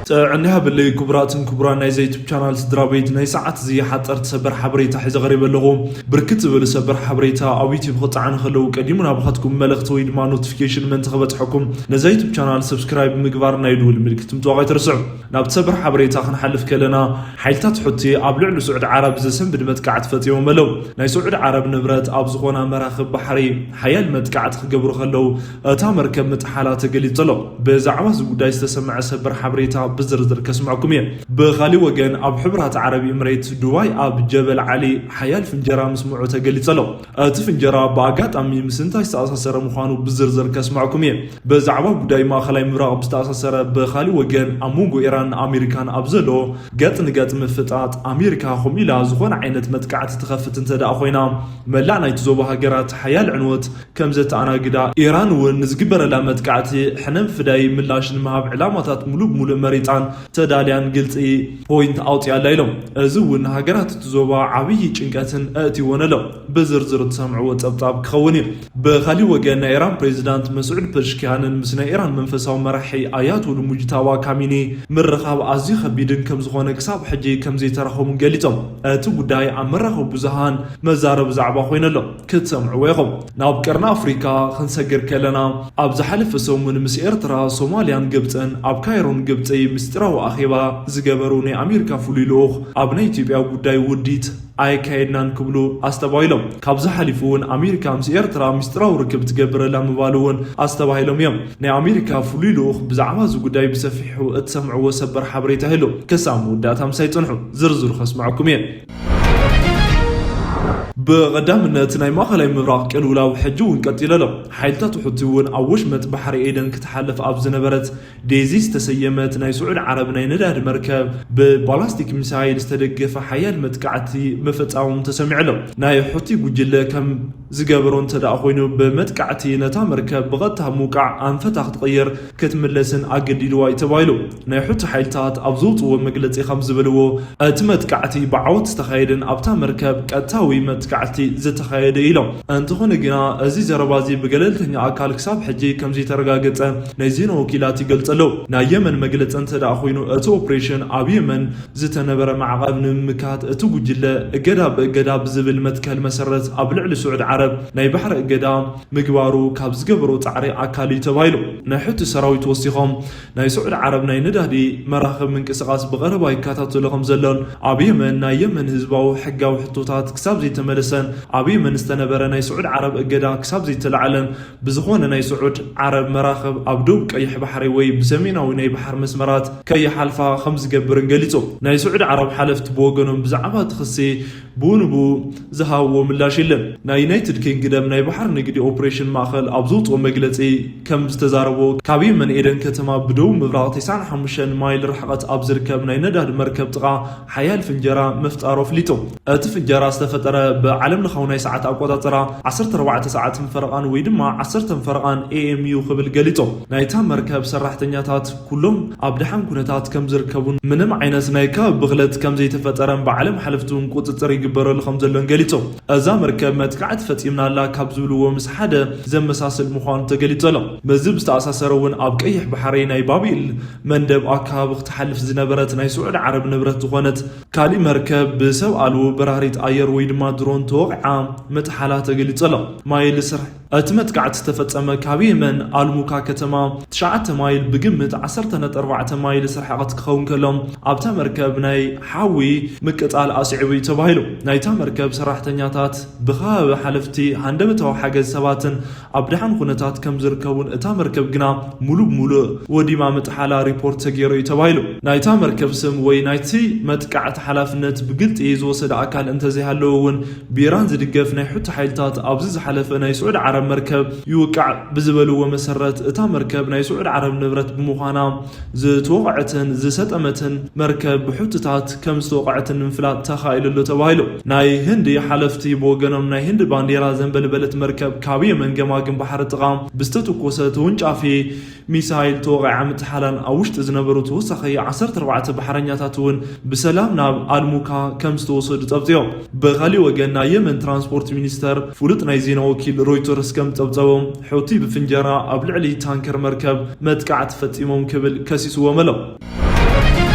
ጥዕና ይሃበለይ ክቡራትን ክቡራን ናይዛ ዩቱብ ቻናል ስድራ ቤት፣ ናይ ሰዓት እዚ ሓፀርቲ ሰበር ሓበሬታ ሒዘ ቀሪበ ኣለኹ። ብርክት ዝበሉ ሰበር ሓበሬታ ኣብ ዩቱብ ክፀዓኑ ከለዉ ቀዲሙ ናባኻትኩም መልእኽቲ ወይ ድማ ኖቲፊኬሽን ምእንቲ ክበፅሐኩም ነዛ ዩቱብ ቻናል ሰብስክራይብ ምግባር ናይ ድውል ምልክት ምጥዋቕ ኣይትርስዑ። ናብቲ ሰበር ሓበሬታ ክንሓልፍ ከለና፣ ሓይልታት ሑቲ ኣብ ልዕሊ ስዑድ ዓረብ ዘሰንብድ መጥቃዕቲ ፈፂሞም ኣለዉ። ናይ ስዑድ ዓረብ ንብረት ኣብ ዝኾና መራኽብ ባሕሪ ሓያል መጥቃዕቲ ክገብሩ ከለዉ፣ እታ መርከብ ምጥሓላ ተገሊጹ ኣሎ። ብዛዕባ እዚ ጉዳይ ዝተሰምዐ ሰበር ሓበሬታ ብዝርዝር ከስምዐኩም እየ። ብኻሊእ ወገን፣ ኣብ ሕቡራት ዓረብ ኤምሬት ዱባይ ኣብ ጀበል ዓሊ ሓያል ፍንጀራ ምስምዑ ተገሊጹ ኣሎ። እቲ ፍንጀራ ብኣጋጣሚ ምስ እንታይ ዝተኣሳሰረ ምዃኑ ብዝርዝር ከስምዐኩም እየ። ብዛዕባ ጉዳይ ማእኸላይ ምብራቕ ብዝተኣሳሰረ፣ ብኻሊእ ወገን፣ ኣብ መንጎ ኢራን ኣሜሪካን ኣብ ዘሎ ገጽ ንገጽ ምፍጣጥ፣ ኣሜሪካ ከምኡ ኢላ ዝኾነ ዓይነት መጥቃዕቲ ትኸፍት እንተ ደኣ ኮይና፣ መላእ ናይቲ ዞባ ሃገራት ሓያል ዕንወት ከም ዘተኣናግዳ፣ ኢራን እውን ንዝግበረላ መጥቃዕቲ ሕነ ምፍዳይ ምላሽ ንምሃብ ዕላማታት ሙሉእ ብሙሉእ መሪጻን ተዳልያን ግልጺ ፖይንት ኣውጺኣላ ኢሎም። እዚ እውን ንሃገራት እቲ ዞባ ዓብዪ ጭንቀትን ኣእትይወን ኣሎ። ብዝርዝር እትሰምዕዎ ጸብጻብ ክኸውን እዩ። ብኻሊእ ወገን፣ ናይ ኢራን ፕሬዚዳንት መስዑድ ፐሽኪያንን ምስ ናይ ኢራን መንፈሳዊ መራሒ ኣያቶሉ ሙጅታባ ካሚኒ ምርኻብ ኣዝዩ ከቢድን ከም ዝኾነ ክሳብ ሕጂ ከም ዘይተራኸቡን ገሊጾም። እቲ ጉዳይ ኣብ መራኸቢ ብዙሃን መዛረቢ ዛዕባ ኮይኑ ኣሎ። ክትሰምዕዎ ኢኹም። ናብ ቀርኒ ኣፍሪካ ክንሰግር ከለና፣ ኣብ ዝሓለፈ ሰሙን ምስ ኤርትራ፣ ሶማልያን ግብጽን ኣብ ካይሮን ግብጺ ምስጢራዊ ኣኼባ ዝገበሩ ናይ ኣሜሪካ ፍሉይ ልኡኽ፣ ኣብ ናይ ኢትዮጵያ ጉዳይ ውዲት ኣየካየድናን ክብሉ ኣስተባሂሎም። ካብዚ ሓሊፉ እውን ኣሜሪካ ምስ ኤርትራ ምስጢራዊ ርክብ ትገብረላ ምባሉ እውን ኣስተባሂሎም እዮም። ናይ ኣሜሪካ ፍሉይ ልኡኽ ብዛዕባ እዚ ጉዳይ ብሰፊሑ እትሰምዕዎ ሰበር ሓበሬታ ይህሉ። ክሳብ መወዳእታ ምሳይ ጽንሑ፣ ዝርዝሩ ከስምዐኩም እየ። ብቐዳምነት ናይ ማእኸላይ ምብራቕ ቅልውላው ሕጂ እውን ቀጺሉ ኣሎ። ሓይልታት ሑቲ እውን ኣብ ወሽመጥ ባሕሪ ኤደን ክትሓልፍ ኣብ ዝነበረት ዴዚ ዝተሰየመት ናይ ስዑድ ዓረብ ናይ ነዳዲ መርከብ ብባላስቲክ ሚሳይል ዝተደገፈ ሓያል መጥቃዕቲ ምፍጻሞም ተሰሚዑ ኣሎ። ናይ ሑቲ ጉጅለ ከም ዝገበሮ እንተ ደኣ ኮይኑ፣ ብመጥቃዕቲ ነታ መርከብ ብቐጥታ ምውቃዕ ኣንፈታ ክትቕይር ክትምለስን ኣገዲድዋ እዩ ተባሂሉ። ናይ ሑቲ ሓይልታት ኣብ ዘውፅዎ መግለፂ ከም ዝበልዎ፣ እቲ መጥቃዕቲ ብዓወት ዝተኻየደን ኣብታ መርከብ ቀጥታዊ መጥቃዕቲ ዝተኻየደ ኢሎም። እንተኾነ ግና፣ እዚ ዘረባ እዚ ብገለልተኛ ኣካል ክሳብ ሕጂ ከም ዘይተረጋገጸ ናይ ዜና ወኪላት ይገልጹ ኣለዉ። ናይ የመን መግለጺ እንተ ደኣ ኮይኑ፣ እቲ ኦፕሬሽን ኣብ የመን ዝተነበረ ማዕቐብ ንምምካት እቲ ጉጅለ እገዳ ብእገዳ ብዝብል መትከል መሰረት ኣብ ልዕሊ ስዑድ ዓረብ ናይ ባሕሪ እገዳ ምግባሩ ካብ ዝገበሮ ጻዕሪ ኣካል እዩ ተባሂሉ። ናይ ሑቲ ሰራዊት ወሲኾም፣ ናይ ስዑድ ዓረብ ናይ ነዳዲ መራኽብ ምንቅስቓስ ብቐረባ ይከታተሎ ከም ዘሎን ኣብ የመን ናይ የመን ህዝባዊ ሕጋዊ ሕቶታት ክሳብ ዘይተመለሰን ኣብ የመን ዝተነበረ ናይ ስዑድ ዓረብ እገዳ ክሳብ ዘይተላዕለን ብዝኾነ ናይ ስዑድ ዓረብ መራኽብ ኣብ ደቡብ ቀይሕ ባሕሪ ወይ ብሰሜናዊ ናይ ባሕር መስመራት ከይሓልፋ ከም ዝገብርን ገሊጹ። ናይ ስዑድ ዓረብ ሓለፍቲ ብወገኖም ብዛዕባ እቲ ክሲ ብኡ ንብኡ ዝሃብዎ ምላሽ የለን። ናይ ዩናይትድ ኪንግደም ናይ ባሕሪ ንግዲ ኦፕሬሽን ማእኸል ኣብ ዘውፅኦ መግለፂ ከም ዝተዛረቦ፣ ካብ የመን ኤደን ከተማ ብደቡብ ምብራቕ ተስዓን ሓሙሽተን ማይል ርሕቐት ኣብ ዝርከብ ናይ ነዳዲ መርከብ ጥቓ ሓያል ፍንጀራ ምፍጣሩ ኣፍሊጡ። እቲ ፍንጀራ ዝተፈጠረ ብዓለም ለኻዊ ናይ ሰዓት ኣቆጻጽራ ዓሰርተ ኣርባዕተ ሰዓትን ፈረቓን ወይ ድማ ዓሰርተን ፈረቓን ኤ ኤም እዩ ክብል ገሊጹ። ናይታ መርከብ ሰራሕተኛታት ኩሎም ኣብ ደሓን ኩነታት ከም ዝርከቡን ምንም ዓይነት ናይ ከባቢ ብኽለት ከም ዘይተፈጠረን ብዓለም ሓለፍቲ እውን ቁጽጽር ይግበረሉ ከም ዘሎን ገሊጹ። እዛ መርከብ መጥቃዕቲ ፈጺምናላ ካብ ዝብልዎ ምስ ሓደ ዘመሳስል ምዃኑ ተገሊጹ ኣሎ። ምስዚ ብዝተኣሳሰረ እውን ኣብ ቀይሕ ባሕሪ ናይ ባብኤል መንደብ ኣከባቢ ክትሓልፍ ዝነበረት ናይ ስዑዲ ዓረብ ንብረት ዝኾነት ካሊእ መርከብ ብሰብ ኣልቦ በራሪት ኣየር ወይ ድማ ድሮን ተወቒዓ ምጥሓላ ተገሊጹ ኣሎ። ማይል ስራሕ እቲ መጥቃዕቲ ዝተፈጸመ ካብ የመን ኣልሙካ ከተማ ትሽዓተ ማይል ብግምት ዓሰርተ ነጥቢ ኣርባዕተ ማይል ስርሕቐት ክኸውን ከሎ ኣብታ መርከብ ናይ ሓዊ ምቅጻል ኣስዒቡ እዩ ተባሂሉ። ናይታ መርከብ ሰራሕተኛታት ብከባቢ ሓለፍቲ ሃንደበታዊ ሓገዝ ሰባትን ኣብ ደሓን ኩነታት ከም ዝርከቡን እታ መርከብ ግና ሙሉእ ብሙሉእ ወዲማ ምጥሓላ ሪፖርት ተገይሩ እዩ ተባሂሉ። ናይታ መርከብ ስም ወይ ናይቲ መጥቃዕቲ ሓላፍነት ብግልጺ ዝወሰደ ኣካል እንተዘይሃለወ እውን ብኢራን ዝድገፍ ናይ ሑቲ ሓይልታት ኣብዚ ዝሓለፈ ናይ ስዑዲ ዓረብ መርከብ ይውቃዕ ብዝበልዎ መሰረት እታ መርከብ ናይ ስዑዲ ዓረብ ንብረት ብምዃና ዝተወቕዐትን ዝሰጠመትን መርከብ ብሑቲታት ከም ዝተወቕዐትን ንምፍላጥ ተኻኢሉ ኣሎ ተባሂሉ። ናይ ህንዲ ሓለፍቲ ብወገኖም ናይ ህንዲ ባንዴራ ዘንበልበለት መርከብ ካብ የመን ገማግም ባሕሪ ጥቓ ብዝተተኮሰ ተወንጫፊ ሚሳይል ተወቒዓ ምጥሓላን ኣብ ውሽጢ ዝነበሩ ተወሳኺ ዓሰርተ ኣርባዕተ ባሕረኛታት እውን ብሰላም ናብ ኣልሙካ ከም ዝተወሰዱ ጸብጺቦም። ብኻሊእ ወገን ናይ የመን ትራንስፖርት ሚኒስተር ፍሉጥ ናይ ዜና ወኪል ሮይተርስ ከም ጸብጸቦም ሑቲ ብፍንጀራ ኣብ ልዕሊ ታንከር መርከብ መጥቃዕቲ ፈጺሞም ክብል ከሲስዎም ኣሎ።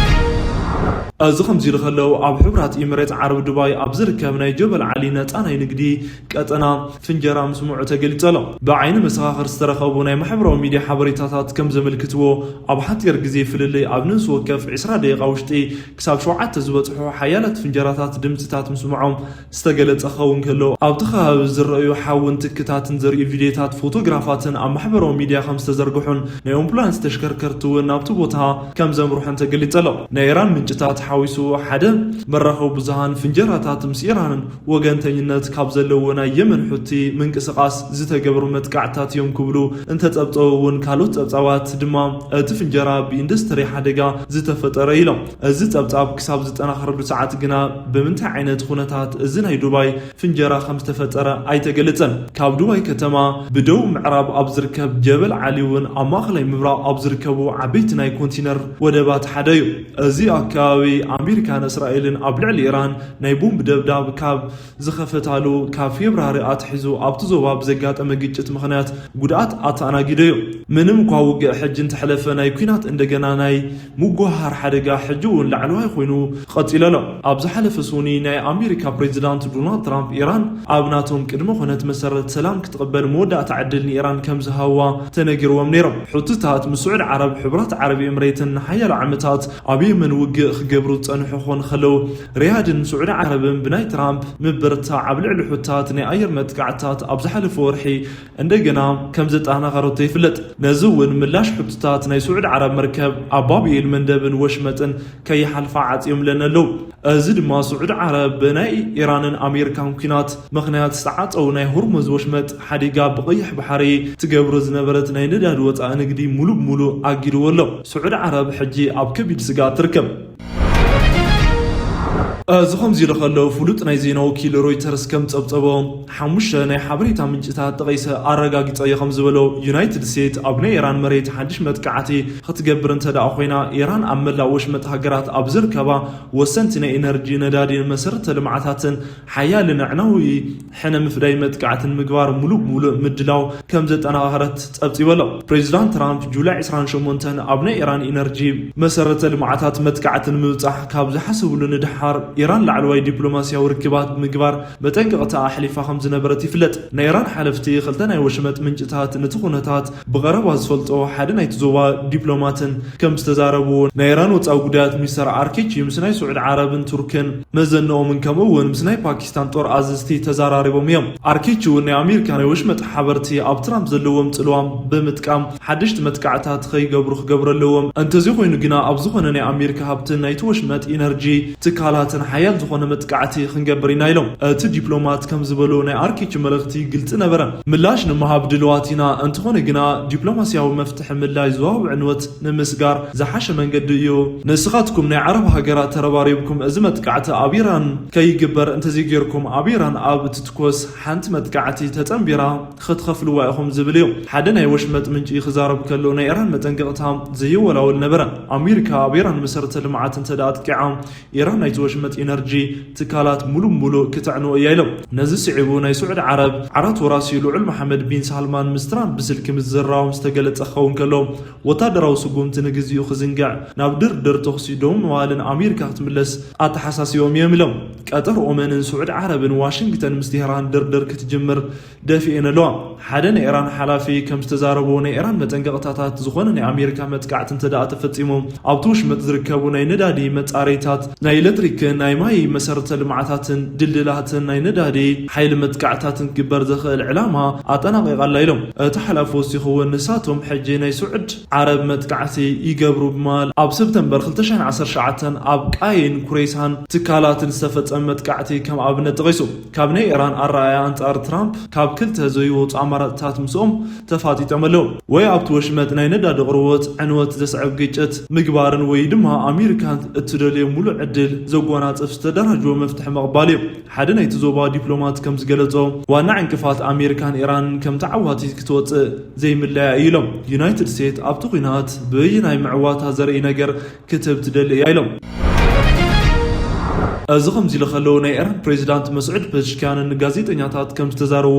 እዚ ከምዚ ኢሉ ከለዉ፣ ኣብ ሕቡራት ኢሚሬት ዓረብ ዱባይ ኣብ ዝርከብ ናይ ጀበል ዓሊ ነጻ ናይ ንግዲ ቀጠና ፍንጀራ ምስምዑ ተገሊጹ ኣሎ። ብዓይኒ መሰኻኽር ዝተረኸቡ ናይ ማሕበራዊ ሚድያ ሓበሬታታት ከም ዘመልክትዎ፣ ኣብ ሓጺር ግዜ ፍልልይ ኣብ ነፍሲ ወከፍ ዕስራ ደቂቓ ውሽጢ ክሳብ ሸውዓተ ዝበጽሑ ሓያላት ፍንጀራታት ድምጽታት ምስምዖም ዝተገለጸ ክኸውን ከሎ፣ ኣብቲ ከባቢ ዝረኣዩ ሓውን ትክታትን ዘርእዩ ቪድዮታት፣ ፎቶግራፋትን ኣብ ማሕበራዊ ሚድያ ከም ዝተዘርግሑን ናይ ኣምቡላንስ ተሽከርከርቲ እውን ናብቲ ቦታ ከም ዘምርሑን ተገሊጹ ኣሎ። ናይ ኢራን ምንጭታት ሓዊሱ ሓደ መራኸቢ ብዙሃን፣ ፍንጀራታት ምስ ኢራንን ወገንተኝነት ካብ ዘለዎ ናይ የመን ሑቲ ምንቅስቓስ ዝተገብሩ መጥቃዕትታት እዮም ክብሉ እንተጸብጸቡ እውን፣ ካልኦት ጸብጻባት ድማ እቲ ፍንጀራ ብኢንዱስትሪ ሓደጋ ዝተፈጠረ ኢሎም። እዚ ጸብጻብ ክሳብ ዝጠናኸረሉ ሰዓት ግና፣ ብምንታይ ዓይነት ኩነታት እዚ ናይ ዱባይ ፍንጀራ ከም ዝተፈጠረ ኣይተገለጸን። ካብ ዱባይ ከተማ ብደቡብ ምዕራብ ኣብ ዝርከብ ጀበል ዓሊ እውን ኣብ ማእኸላይ ምብራቕ ኣብ ዝርከቡ ዓበይቲ ናይ ኮንቲነር ወደባት ሓደ እዩ። እዚ ኣከባቢ ኣሜሪካን እስራኤልን ኣብ ልዕሊ ኢራን ናይ ቦምብ ደብዳብ ካብ ዝኸፈታሉ ካብ ፌብራሪ ኣትሒዙ ኣብቲ ዞባ ብዘጋጠመ ግጭት ምኽንያት ጉድኣት ኣተኣናጊዱ እዩ። ምንም እኳ ውግእ ሕጂ እንተሕለፈ፣ ናይ ኲናት እንደገና ናይ ምጉሃር ሓደጋ ሕጂ እውን ላዕለዋይ ኮይኑ ቀጺሉ ኣሎ። ኣብ ዝሓለፈ ሰኑይ ናይ ኣሜሪካ ፕሬዚዳንት ዶናልድ ትራምፕ፣ ኢራን ኣብ ናቶም ቅድመ ኩነት መሰረት ሰላም ክትቕበል መወዳእታ ዕድል ንኢራን ከም ዝሃብዋ ተነጊርዎም ነይሮም። ሑቲታት ምስ ስዑድ ዓረብ፣ ሕቡራት ዓረብ ኤምሬትን ንሓያሎ ዓመታት ኣብ የመን ውግእ ክገብሩ ዝጸንሑ ክኾኑ ከለዉ፣ ሪያድን ስዑዲ ዓረብን ብናይ ትራምፕ ምብርታዕ ኣብ ልዕሊ ሑቲታት ናይ ኣየር መጥቃዕትታት ኣብ ዝሓለፈ ወርሒ እንደገና ከም ዘጠናኸረቶ ይፍለጥ። ነዚ እውን ምላሽ፣ ሑቲታት ናይ ስዑዲ ዓረብ መርከብ ኣብ ባብ ኤል መንደብን ወሽመጥን ከይሓልፋ ዓጽዮምለን ኣለዉ። እዚ ድማ ስዑዲ ዓረብ ብናይ ኢራንን ኣሜሪካን ኲናት ምኽንያት ዝተዓጸው ናይ ሆርሙዝ ወሽመጥ ሓዲጋ ብቐይሕ ባሕሪ ትገብሮ ዝነበረት ናይ ነዳዲ ወጻኢ ንግዲ ሙሉእ ብሙሉእ ኣጊድዎ ኣሎ። ስዑዲ ዓረብ ሕጂ ኣብ ከቢድ ስግኣት ትርከብ። እዚ ከምዚ ኢሉ ከሎ፣ ፍሉጥ ናይ ዜና ወኪል ሮይተርስ ከም ጸብጸቦ፣ ሓሙሽተ ናይ ሓበሬታ ምንጭታት ጠቒሰ ኣረጋጊጸዮ ከም ዝበሎ፣ ዩናይትድ ስቴትስ ኣብ ናይ ኢራን መሬት ሓድሽ መጥቃዕቲ ክትገብር እንተ ደኣ ኮይና፣ ኢራን ኣብ መላእ ወሽመጥ ሃገራት ኣብ ዝርከባ ወሰንቲ ናይ ኤነርጂ፣ ነዳዲን መሰረተ ልምዓታትን ሓያልን ኣዕናዊ ሕነ ምፍዳይ መጥቃዕትን ምግባር ሙሉእ ብሙሉእ ምድላው ከም ዘጠናኸረት ጸብጺቡ ኣሎ። ፕሬዚዳንት ትራምፕ ጁላይ ዕስራን ሸሞንተን ኣብ ናይ ኢራን ኢነርጂ መሰረተ ልምዓታት መጥቃዕቲ ንምብጻሕ ካብ ዝሓሰብሉ ንድሓር፣ ኢራን ላዕለዋይ ዲፕሎማስያዊ ርክባት ብምግባር መጠንቀቕታ ኣሕሊፋ ከም ዝነበረት ይፍለጥ። ናይ ኢራን ሓለፍቲ ክልተ ናይ ወሽመጥ ምንጭታት ነቲ ኩነታት ብቐረባ ዝፈልጦ ሓደ ናይቲ ዞባ ዲፕሎማትን ከም ዝተዛረቡ፣ ናይ ኢራን ወጻኢ ጉዳያት ሚኒስተር ኣርኬቺ ምስ ናይ ስዑዲ ዓረብን ቱርክን መዘንኦምን ከምኡ እውን ምስ ናይ ፓኪስታን ጦር ኣዘዝቲ ተዘራሪቦም እዮም። ኣርኬቺ እውን ናይ ኣሜሪካ ናይ ወሽመጥ ሓበርቲ ኣብ ትራምፕ ዘለዎም ጽልዋ ብምጥቃም ሓደሽቲ መጥቃዕታት ከይገብሩ ክገብሩ ኣለዎም። እንተዘይኮይኑ ግና ኣብ ዝኾነ ናይ ኣሜሪካ ሃብትን ናይቲ ወሽመጥ ኢነርጂ ትካላትን ሓያል ዝኾነ መጥቃዕቲ ክንገብር ኢና ኢሎም። እቲ ዲፕሎማት ከም ዝበሎ ናይ ኣርኬቺ መልእኽቲ ግልጺ ነበረ። ምላሽ ንምሃብ ድልዋት ኢና፣ እንተኾነ ግና ዲፕሎማስያዊ መፍትሒ ምድላይ ዞባዊ ዕንወት ንምስጋር ዝሓሸ መንገዲ እዩ። ንስኻትኩም ናይ ዓረብ ሃገራት ተረባሪብኩም እዚ መጥቃዕቲ ኣብ ኢራን ከይግበር እንተዘይጌርኩም፣ ኣብ ኢራን ኣብ እትትኮስ ሓንቲ መጥቃዕቲ ተጸንቢራ ክትኸፍልዋ ኢኹም ዝብል እዩ። ሓደ ናይ ወሽመጥ ምንጪ ክዛረብ ከሎ፣ ናይ ኢራን መጠንቀቕታ ዘይወላወል ነበረ። ኣሜሪካ ኣብ ኢራን መሰረተ ልምዓት እንተ ደኣ ኣጥቂዓ፣ ኢራን ናይቲ ወሽመጥ ኢነርጂ ትካላት ሙሉእ ብሙሉእ ክተዕንዎ እያ ኢሎም። ነዚ ስዒቡ ናይ ስዑዲ ዓረብ ዓራት ወራሲ ልዑል መሓመድ ቢን ሳልማን ምስ ትራምፕ ብስልኪ ምዝርራቦም ዝተገለጸ ክኸውን ከሎ፣ ወታደራዊ ስጉምቲ ንግዚኡ ክዝንግዕ፣ ናብ ድርድር ተኹሲ ደው ምባልን ኣሜሪካ ክትምለስ ኣተሓሳሲቦም እዮም ኢሎም። ቀጠር፣ ኦመንን ስዑዲ ዓረብን ዋሽንግተን ምስ ቴህራን ድርድር ክትጅምር ደፊኤን ኣለዋ። ሓደ ናይ ኢራን ሓላፊ ከም ዝተዛረቦ፣ ናይ ኢራን መጠንቀቕታታት ዝኾነ ናይ ኣሜሪካ መጥቃዕቲ እንተ ደኣ ተፈጺሙ፣ ኣብቲ ወሽመጥ ዝርከቡ ናይ ነዳዲ መጻረይታት፣ ናይ ኤሌክትሪክን ናይ ማይ መሰረተ ልምዓታትን ድልድላትን ናይ ነዳዲ ሓይሊ መጥቃዕትታትን ክግበር ዘኽእል ዕላማ ኣጠናቒቓ ኣላ ኢሎም። እቲ ሓላፊ ወሲኹ እውን፣ ንሳቶም ሕጂ ናይ ስዑድ ዓረብ መጥቃዕቲ ይገብሩ ብምባል፣ ኣብ ሰፕተምበር ክልተ ሽሕን ዓሰርተ ትሽዓተን ኣብ ቃይን ኩሬሳን ትካላትን ዝተፈጸመ መጥቃዕቲ ከም ኣብነት ጠቒሱ። ካብ ናይ ኢራን ኣረኣእያ ኣንጻር ትራምፕ ካብ ክልተ ዘይወጹ ኣማራጽታት ምስኦም ተፋጢጦም ኣለዉ። ወይ ኣብቲ ወሽመጥ ናይ ነዳዲ ኣቕርቦት ዕንወት ዘስዕብ ግጭት ምግባርን ወይ ድማ ኣሜሪካ እትደልዮ ሙሉእ ዕድል ዘጎናጽፍ ዝተደራጀወ መፍትሒ ምቕባል እዩ። ሓደ ናይቲ ዞባ ዲፕሎማት ከም ዝገለጾ፣ ዋና ዕንቅፋት ኣሜሪካን ኢራንን ከም ተዓዋቲ ክትወጽእ ዘይምለያ እዩ ኢሎም። ዩናይትድ ስቴትስ ኣብቲ ኲናት በየናይ ምዕዋታ ዘርኢ ነገር ክትህብ ትደሊ እያ ኢሎም። እዚ ከምዚ ኢሉ ከለዉ፣ ናይ ኢራን ፕሬዚዳንት መስዑድ ፐዝሽኪያን ንጋዜጠኛታት ከም ዝተዛረቦ፣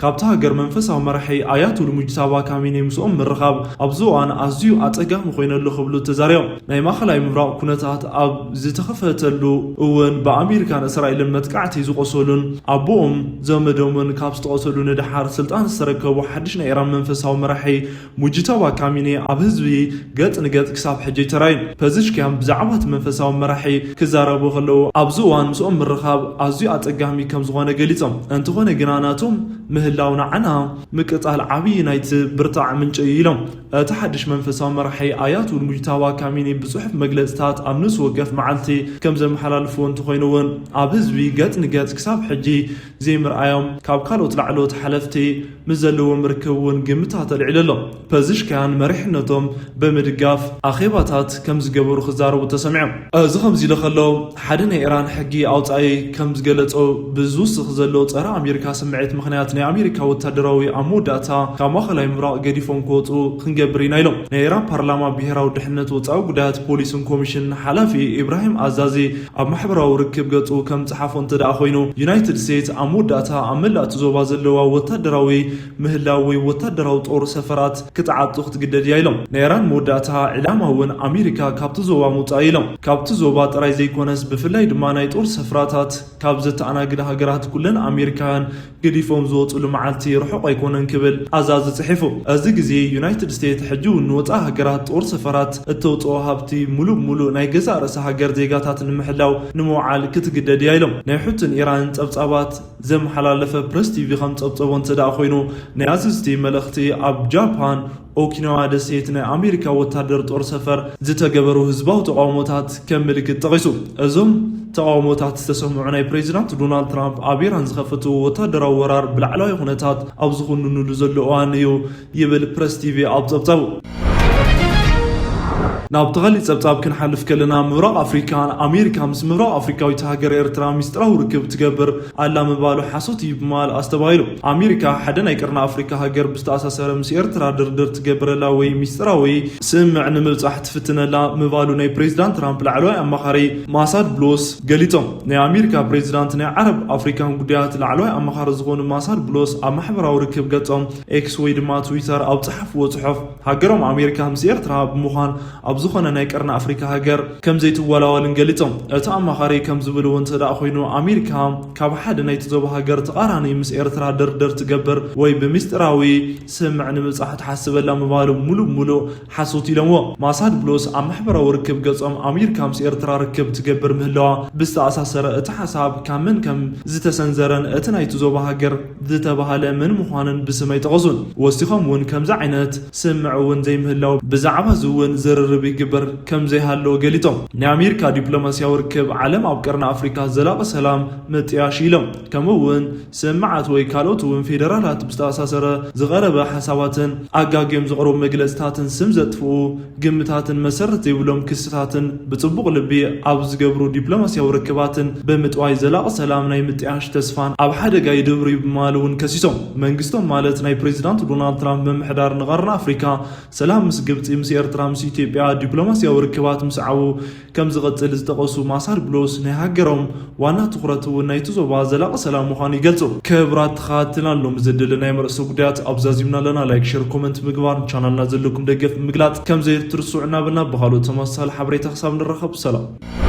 ካብቲ ሃገር መንፈሳዊ መራሒ ኣያቱል ሙጅታባ ካሚኔ ምስኦም ምርኻብ ኣብዚ እዋን ኣዝዩ ኣጸጋሚ ኮይነሉ ክብሉ ተዛሪቦም። ናይ ማእከላይ ምብራቕ ኩነታት ኣብ ዝተኸፈተሉ እውን ብኣሜሪካን እስራኤልን መጥቃዕቲ ዝቆሰሉን ኣቦኦም ዘመዶምን ካብ ዝተቐተሉ ንደሓር ስልጣን ዝተረከቡ ሓድሽ ናይ ኢራን መንፈሳዊ መራሒ ሙጅታባ ካሚኔ ኣብ ህዝቢ ገጽ ንገጽ ክሳብ ሕጂ ኣይተራእዩን። ፐዝሽኪያን ብዛዕባ እቲ መንፈሳዊ መራሒ ክዛረቡ ከለዉ፣ ኣብዚ እዋን ምስኦም ምርኻብ ኣዝዩ ኣጸጋሚ ከም ዝኾነ ገሊጾም። እንተኾነ ግና፣ ናቶም ምህላው ንዓና ምቅጻል ዓብዪ ናይቲ ብርታዕ ምንጪ እዩ ኢሎም። እቲ ሓድሽ መንፈሳዊ መራሒ ኣያቱል ሙጅታባ ካሚኒ ብጽሑፍ መግለጽታት ኣብ ነፍሲ ወከፍ መዓልቲ ከም ዘመሓላልፍዎ እንተኾይኑ እውን፣ ኣብ ህዝቢ ገጽ ንገጽ ክሳብ ሕጂ ዘይምርኣዮም ካብ ካልኦት ላዕለዎት ሓለፍቲ ምስ ዘለዎም ርክብ እውን ግምታት ኣልዒሉ ኣሎ። ፐዝሽኪያን መሪሕነቶም ብምድጋፍ ኣኼባታት ከም ዝገበሩ ክዛረቡ ተሰሚዖም። እዚ ከምዚ ኢሉ ከሎ፣ ሓደ ናይ ኢራን ሕጊ ኣውጻኢ ከም ዝገለጾ፣ ብዝውስኽ ዘሎ ጸረ ኣሜሪካ ስምዒት ምኽንያት ናይ ኣሜሪካ ወታደራዊ ኣብ መወዳእታ ካብ ማእከላይ ምብራቕ ገዲፎም ክወጹ ክንገብር ኢና ኢሎም። ናይ ኢራን ፓርላማ ብሄራዊ ድሕነት ወጻኢ ጉዳያት ፖሊስን ኮሚሽን ሓላፊ ኢብራሂም ኣዛዚ ኣብ ማሕበራዊ ርክብ ገጹ ከም ጸሓፎ እንተ ደኣ ኮይኑ፣ ዩናይትድ ስቴትስ ኣብ መወዳእታ ኣብ መላእ እቲ ዞባ ዘለዋ ወታደራዊ ምህላው ወይ ወታደራዊ ጦር ሰፈራት ክትዓጹ ክትግደድ እያ ኢሎም። ናይ ኢራን መወዳእታ ዕላማ እውን ኣሜሪካ ካብቲ ዞባ ምውጻእ ኢሎም። ካብቲ ዞባ ጥራይ ዘይኮነስ፣ ብፍላይ ድማ ናይ ጦር ሰፍራታት ካብ ዘተኣናግዳ ሃገራት ኩለን ኣሜሪካውያን ገዲፎም ዝወጹሉ መዓልቲ ርሑቕ ኣይኮነን ክብል ኣዛዚ ጽሒፉ። እዚ ግዜ ዩናይትድ ስቴትስ ሕጂ እውን ንወጻኢ ሃገራት ጦር ሰፈራት እተውጽኦ ሃብቲ ሙሉእ ብሙሉእ ናይ ገዛእ ርእሲ ሃገር ዜጋታት ንምሕላው ንምውዓል ክትግደድ እያ ኢሎም። ናይ ሑትን ኢራንን ጸብጻባት ዘመሓላለፈ ፕረስ ቲቪ ከም ጸብጸቦ እንተ ደኣ ኮይኑ፣ ናይ ኣዘዝቲ መልእኽቲ ኣብ ጃፓን ኦኪናዋ ደሴት ናይ ኣሜሪካ ወታደር ጦር ሰፈር ዝተገበሩ ህዝባዊ ተቃውሞታት ከም ምልክት ጠቒሱ። እዞም ተቃውሞታት ዝተሰምዑ ናይ ፕሬዚዳንት ዶናልድ ትራምፕ ኣብ ኢራን ዝኸፈትዎ ወታደራዊ ወራር ብላዕለዋይ ኩነታት ኣብ ዝኹንኑሉ ዘሎ እዋን እዩ ይብል ፕረስ ቲቪ ኣብ ጸብጻቡ። ናብ ተኸሊ ጸብጻብ ክንሓልፍ ከለና፣ ምብራቕ ኣፍሪካ፣ ኣሜሪካ ምስ ምብራቕ ኣፍሪካዊት ሃገር ኤርትራ ሚስጥራዊ ርክብ ትገብር ኣላ ምባሉ ሓሶት እዩ ብምባል ኣስተባሂሉ። ኣሜሪካ ሓደ ናይ ቀርኒ ኣፍሪካ ሃገር ብዝተኣሳሰረ ምስ ኤርትራ ድርድር ትገብረላ ወይ ሚስጥራዊ ስምምዕ ንምብጻሕ ትፍትነላ ምባሉ ናይ ፕሬዚዳንት ትራምፕ ላዕለዋይ ኣማኻሪ ማሳድ ብሎስ ገሊጾም። ናይ ኣሜሪካ ፕሬዚዳንት ናይ ዓረብ ኣፍሪካን ጉዳያት ላዕለዋይ ኣማኻሪ ዝኾኑ ማሳድ ብሎስ ኣብ ማሕበራዊ ርክብ ገጾም ኤክስ ወይ ድማ ትዊተር ኣብ ጸሓፍዎ ጽሑፍ፣ ሃገሮም ኣሜሪካ ምስ ኤርትራ ብምዃን ኣብ ዝኾነ ናይ ቀርኒ ኣፍሪካ ሃገር ከም ዘይትወላወልን ገሊጾም። እቲ ኣማኻሪ ከም ዝብልዎ እንተ ደኣ ኮይኑ፣ ኣሜሪካ ካብ ሓደ ናይቲ ዞባ ሃገር ተቓራኒ ምስ ኤርትራ ድርድር ትገብር ወይ ብምስጢራዊ ስምምዕ ንምብጻሕ ትሓስብ ኣላ ምባሉ ሙሉእ ብሙሉእ ሓሶት ኢሎምዎ። ማሳድ ብሎስ ኣብ ማሕበራዊ ርክብ ገጾም፣ ኣሜሪካ ምስ ኤርትራ ርክብ ትገብር ምህላዋ ብዝተኣሳሰረ እቲ ሓሳብ ካብ መን ከም ዝተሰንዘረን እቲ ናይቲ ዞባ ሃገር ዝተባህለ መን ምዃኑን ብስም ኣይጠቐሱን። ወሲኾም እውን ከምዚ ዓይነት ስምምዕ እውን ዘይምህላው፣ ብዛዕባ እዚ እውን ዝርርብ ይግበር ከም ዘይሃለወ ገሊጾም። ናይ ኣሜሪካ ዲፕሎማስያዊ ርክብ ዓለም ኣብ ቀርኒ ኣፍሪካ ዘላቒ ሰላም ምጥያሽ ኢሎም። ከምኡ እውን ስምምዓት ወይ ካልኦት እውን ፌደራላት ብዝተኣሳሰረ ዝቐረበ ሓሳባትን ኣጋግዮም ዝቐረቡ መግለጽታትን ስም ዘጥፍኡ ግምታትን መሰረት ዘይብሎም ክስታትን ብጽቡቕ ልቢ ኣብ ዝገብሩ ዲፕሎማስያዊ ርክባትን ብምጥዋይ ዘላቒ ሰላም ናይ ምጥያሽ ተስፋን ኣብ ሓደጋ ይድብር እዩ ብምባል እውን ከሲሶም። መንግስቶም ማለት ናይ ፕሬዚዳንት ዶናልድ ትራምፕ ምምሕዳር ንቐርኒ ኣፍሪካ ሰላም ምስ ግብጺ፣ ምስ ኤርትራ፣ ምስ ኢትዮጵያ ዲፕሎማስያዊ ርክባት ምስዓቡ ከም ዝቐጽል ዝጠቐሱ ማሳድ ብሎስ፣ ናይ ሃገሮም ዋና ትኹረት እውን ናይቲ ዞባ ዘላቒ ሰላም ምዃኑ ይገልጹ። ክቡራት ተኸታተልቲ፣ ሎሚ ዘደለናዮም ርእሰ ጉዳያት ኣብዚ ዛዚምና ኣለና። ላይክ፣ ሸር፣ ኮመንት ምግባር፣ ቻናልና ዘለኩም ደገፍ ምግላጽ ከም ዘይትርስዑ እናበልና፣ ብኻልኦት ተመሳሳሊ ሓበሬታ ክሳብ ንራኸብ ሰላም።